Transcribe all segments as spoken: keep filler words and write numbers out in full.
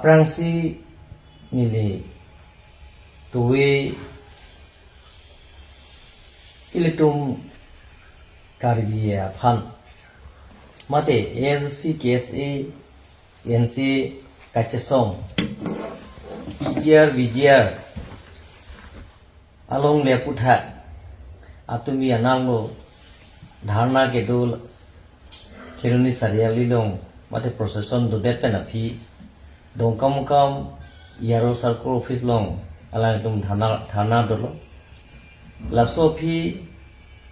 Aphrangsi neli tuwe ilitum Karbi aphan mate A S D C, K S A, N C A kachesong P G R, V G R along le aphuthak atumi ananglo dharna kedo Kheroni Chariali along mate procession dodet pen aphi Dongkamukam E R O circle office along alangtum dharna, dharna dolo. Laso aphi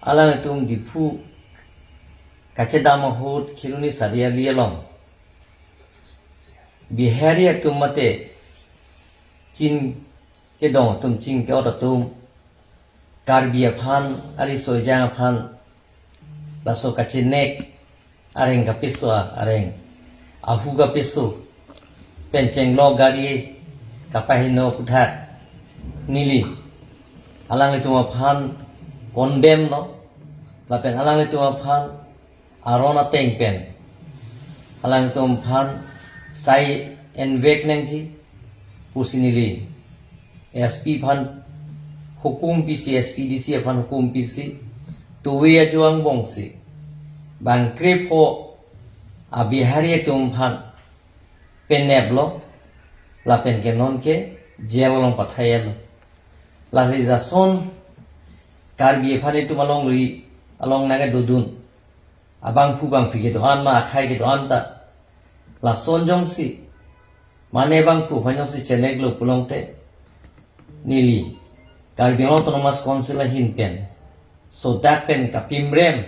alangtum Diphu kachedam ahut Kheroni Chariali along Bihari atum mate ching kedong atum, ching ke-ot atum, Karbi aphan, ariso ejang aphan laso kachenek areng kapeso, areng ahu kapeso pen chenglok gari kapaheno aphuthak neli alanglitum aphan condemn lo, lapen alanglitum aphan aron ateng pen alangtum aphan sai envek nangji pusi neli S P aphan hukum pisi, S P D C aphan hukum pisi, tuwe ajo angbongsi bang krepho a Bihari atum aphan peneplo, lapen ke non ke jail along pathayelo. Lasi jason Karbi aphan itum alongri along nangkedodun abangphu bangphi kedo-an ma akhei kedo-an ta lason jongsi mane bangphu aphan jongsi cheneklo pulote neli Karbi Anglong Autonomous Council ahin pen sodak pen kapimrem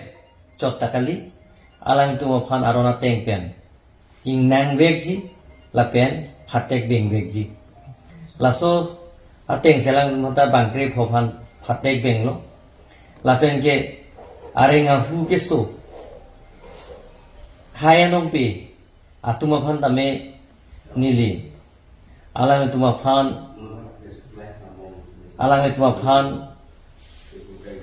chot ta kali, alangtum aphan aron ateng pen ingnang vekji lapen phatek beng vekji. Laso ateng si alangtum ta bang krepho aphan phatek benglo. Lapen ke areng ahu keso khei anong pe atum aphan tame neli alangtum aphan, alangtum aphan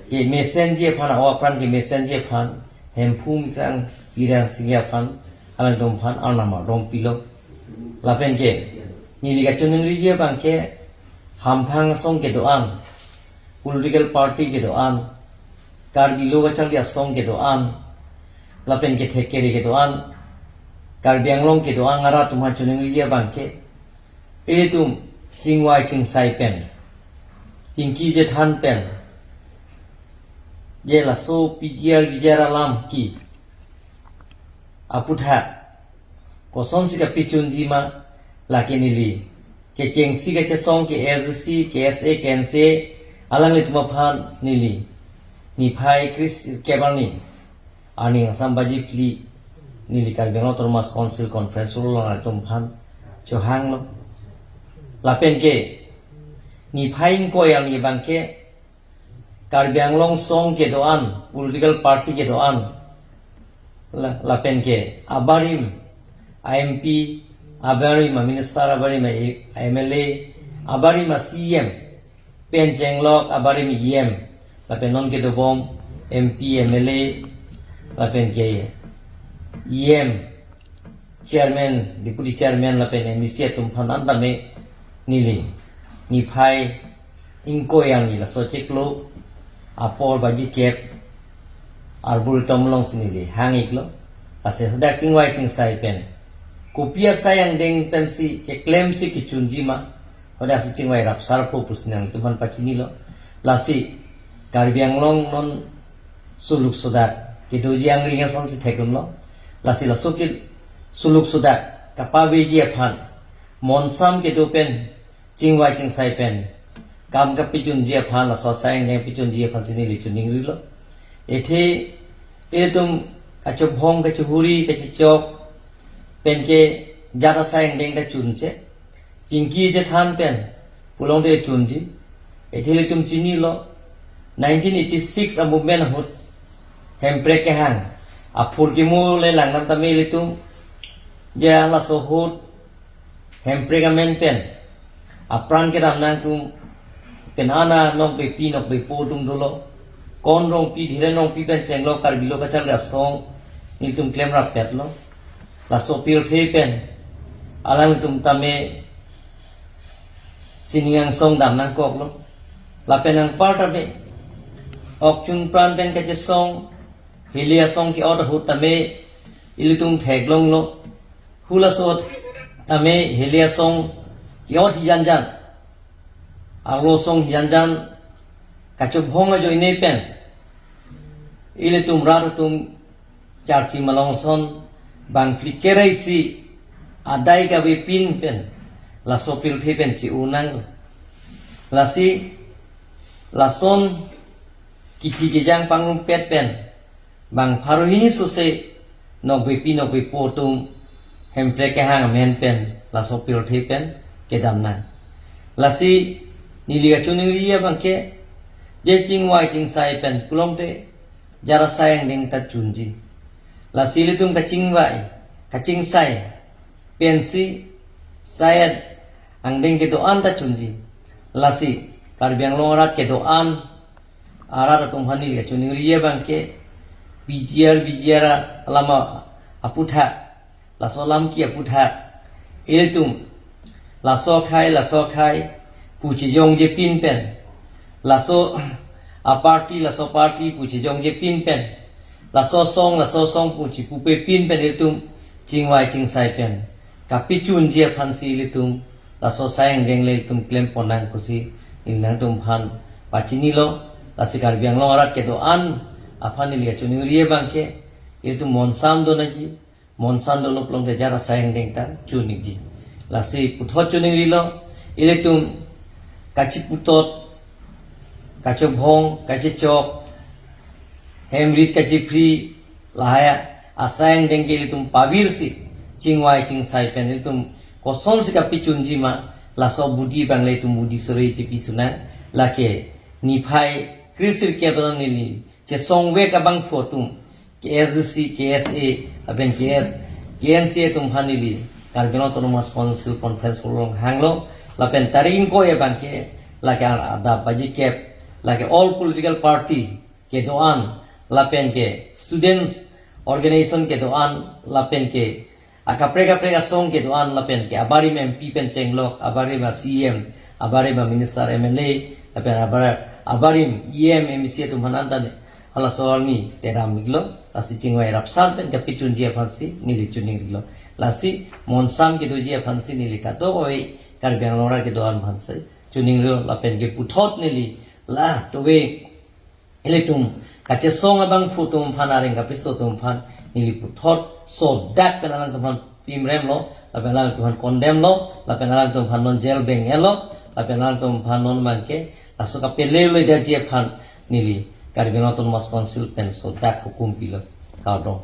kemesenji aphan, awa apran kemesenji aphan Hemphu Mikrang Iran Singh aphan alangtum aphan arnam ardom pilo. Lapen ke neli kachoningriji abang ke hamphang asong kedo-an, political party kedo-an, Karbi Lo Kacharli Asong kedo-an, lapen kethek kere kedo-an, Karbi Anglong kedo-an arat atum aphan choningriji abang ke, itum chingvai chingsai pen, chingki chethan pen, je laso P G R V G R alam ke aphuthak kosonsi kapachunji ma, lake neli kechengsi kachesong ke A S D C, K S A, K N C A alanglitum aphan neli niphai kre-sirkep arni, arni angsam baji phli neli Karbi Anglong Autonomous Council Conference Hall along alanglitum aphan chohanglo. Lapen ke niphai ingkoi arni abang ke Karbi Anglong song kedo-an, political party kedo-an, la-, lapen ke abarim a M P, abarim a minister, abarim a M L A, abarim a C E M, pen chenglok abarim E M, lapen non kedobom M P, M L A, lapen ke E M, chairman, deputy chairman lapen M A C atum aphan an tame neli niphai ingkoi arni laso chiklo apor baji kep Arboretum alongsi neli hang-iklo. Lasi hadak chingvai chingsai pen kopi asai angdeng pensi keklemsi kechunji ma, hadaksi chingvai rapsarpo pusi nangtum aphan pachinilo. Lasi Karbi Anglong non suluk sodak kedoji angring asonsi theklonglo. Lasi laso ke suluk sodak kapaveji aphan monsam kedo pen chingvai chingsai pen kam kapachunji aphan, laso asai angdeng pachunji aphansi neli choningrilo. Athe itum kachobhong, kachehuri, kachechok pen ke jat asai angdeng ta chunche, chingki chethan pen pulote chunji. Athe ilitum chinilo, nineteen eighty-six a movement ahut hemprek kehang aphurkimo le langdam tame ilitum, je laso ahut hemprek amen pen apran kedam nangtum pen ana nokbepi nokbepo atum dolo. Kon Rongpi, Dhiren Rongpi pen chenglok Karbi Lo Kacharli Asong nelitum klemrappetlo. Laso pirthe pen Alangtum tame sining angsong dam nangkoklo. Lapen anpar tame ok chunpran pen kachesong, heli asong ke-ot ahut tame ilitum theklonglo. Halaso tame heli asong ke-ot hijanjan, arlo asong hijanjan kachobhong ajoine pen ilitum rat atum charchi malong ason bang phlikeraisi adai kavepin pen laso pirthe pen chi-unang. Lasi lason kithi kejang pangrumpet pen bang pharo hini sose nokbepi nokbepo atum Hemprek kehang amen pen laso pirthe pen kedamnang. Lasi neli kachiningri abangke, je chingvai chingsai pen pulote jara sai angdeng ta chunji. Lasi ilitum kachingvai kachingsai pensi sai angdeng kedo-an ta chunji. Lasi Karbi Anglong arat kedo-an arat atum aphan neli kachiningri abangke, P G R, V G R alam aputhak, laso alam ke aputhak ilitum laso akhai laso akhai pu chejongje pin pen, laso aparty laso aparty pu chejongje pin pen, laso asong laso asong pu chipupe pin pen ilitum chingvai chingsai pen kapachunji aphansi ilitum laso sai angdeng le ilitum klem ponnang pusi neli nangtum aphan pachinilo. Lasi Karbi Anglong arat kedo-an aphan neli kachiningri abangke, ilitum monsam do nangji, monsam dolo pulote jara sai angdeng ta chun-ikji. Lasi puthot chiningrilo, ilitum kachiputot, kachobhong, kachechok, hem rit kachiphri, lahai asai angdeng ke ilitum pavirsi chingvai chingsai pen ilitum kosonsi kapachunji ma, laso abidi abang le ilitum bidi sore chipi sunang. Lake niphai kre-sirkep along neli chesongvek abangphu atum, K S D C, K S A, lapen K S, K N C A atum aphan neli Karbi Anglong Autonomous Council Conference Hall along hanglo. Lapen tarik ingkoi abangke lake adap baji kep, lake all political party kedo-an, lapen ke students organization kedo-an, lapen ke akaprek kaprek asong kedo-an, lapen ke abarim M P pen chenglok, abarim a C E M, abarim a minister, M L A, lapen abar-, abarim E M, M A C atum aphan anta ne halaso arni teram-iklo. Lasi chingvai rapsan pen kapachunji aphansi neli chiningrilo. Lasi monsam kedoji aphansi neli kadokave Karbi Anglong arat kedo-an aphansi chiningrilo. Lapen ke puthot neli la tove ilitum kachesong abangphu atum aphan, areng kapiso atum aphan neli puthot sodak pen alangtum aphan pimremlo, lapen alangtum aphan condemn lo, lapen alangtum aphan non jail beng-etlo, lapen alangtum aphan non abangke laso kapele le daji aphan neli Karbi Anglong Autonomous Council pen sodak hukum pilo. Kardom.